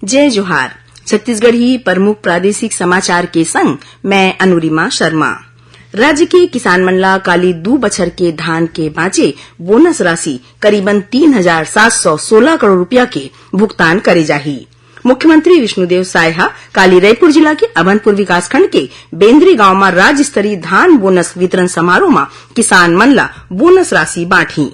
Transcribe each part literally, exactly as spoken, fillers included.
जय जोहार। छत्तीसगढ़ी प्रमुख प्रादेशिक समाचार के संग मैं अनुरिमा शर्मा। राज्य के किसान मन ला काली दू बछर के धान के बांचे बोनस राशि करीबन तीन हजार सात सौ सोलह करोड़ रुपया के भुगतान करे जाही। मुख्यमंत्री विष्णुदेव साय ह काली रईपुर जिला के अभनपुर विकासखंड के बेंदरी गांव म राज्य स्तरीय धान बोनस वितरण समारोह म किसान मन ला बोनस राशि बांटही।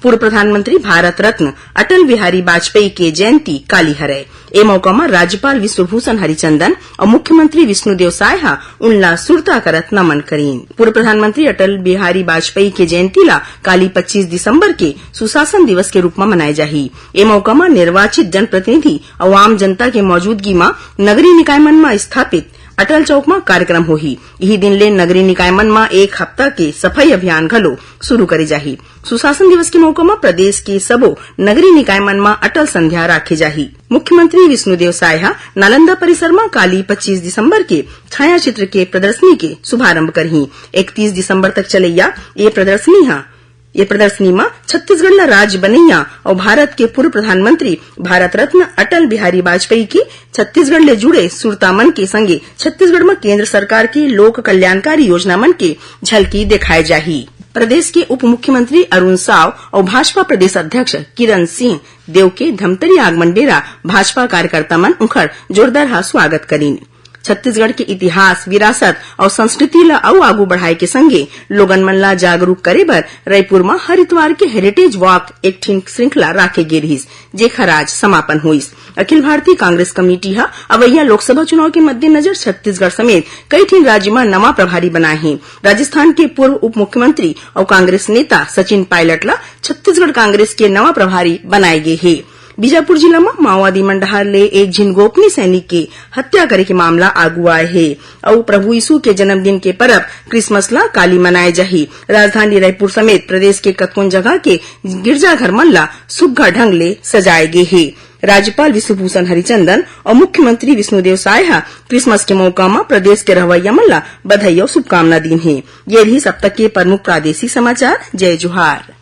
पूर्व प्रधानमंत्री भारत रत्न अटल बिहारी वाजपेयी के जयंती काली हरय। ए मौका म राज्यपाल विश्वभूषण हरिचंदन अउ मुख्यमंत्री विष्णुदेव साय ह उनला सुरता करत नमन करीन। पूर्व प्रधानमंत्री अटल बिहारी वाजपेयी के जयंती ला काली पच्चीस दिसंबर के सुशासन दिवस के रूप म मनाए जाही। ए मौका म निर्वाचित जनप्रतिनिधि अउ आम जनता के मौजूदगी म नगरीय निकाय मन म स्थापित अटल चौक म कार्यक्रम होही। इही दिन ले नगरीय निकाय मन म एक हफ्ता के सफाई अभियान घलो शुरू करे जाही। सुशासन दिवस के मौका म प्रदेश के सबो नगरीय निकाय मन म अटल संध्या राखे जाही। मुख्यमंत्री विष्णुदेव साय ह नालंदा परिसर म काली पच्चीस दिसंबर के छायाचित्र के प्रदर्शनी के शुभारंभ करही। इकतीस दिसंबर तक चलैया ये प्रदर्शनी ह ये प्रदर्शनी म छत्तीसगढ़ ल राज्य बनैया अउ भारत के पूर्व प्रधानमंत्री भारत रत्न अटल बिहारी वाजपेयी के छत्तीसगढ़ ले जुड़े सुरता मन के संगे छत्तीसगढ़ म केंद्र सरकार के लोक कल्याणकारी योजना मन के झलकी देखाए जाही। प्रदेश के उप मुख्यमंत्री अरुण साव अउ भाजपा प्रदेश अध्यक्ष किरण सिंह देव के धमतरी आगमन बेरा भाजपा कार्यकर्ता मन उंखर जोरदार ह स्वागत करीन। छत्तीसगढ़ के इतिहास, विरासत अउ संस्कृति ल अउ आगू बढ़ाए के संगे लोगन मन ल जागरूक करे बर रईपुर म हर इतवार के हेरिटेज वॉक एक ठिन श्रृंखला राखे गे रिहिस, जेखर आज समापन होइस। अखिल भारतीय कांग्रेस कमेटी ह अवइया लोकसभा चुनाव के मद्देनजर छत्तीसगढ़ समेत कई ठिन राज्य म नवा प्रभारी बनाए हे। राजस्थान के पूर्व उप मुख्यमंत्री अउ कांग्रेस नेता सचिन पायलट ल छत्तीसगढ़ कांग्रेस के नवा प्रभारी बनाए गे हे। बीजापुर जिला म माओवादी मन डहार ले एक झिन गोपनीय सैनिक के हत्या करे के मामला आगू आए हे अउ प्रभु यीशु के जन्मदिन के परब क्रिसमस ला काली मनाए जाही। राजधानी रायपुर समेत प्रदेश के कतकोन जगह के गिरजाघर मन ला सुग्घर ढंग ले सजाए गे हे। राज्यपाल विश्वभूषण हरिचंदन अउ मुख्यमंत्री विष्णुदेव साय ह क्रिसमस के मौका म प्रदेश के रहवइया मन ला बधाई अउ शुभकामना दीन हे। ये रहिस अब तक के प्रमुख प्रादेशिक समाचार। जय जोहार।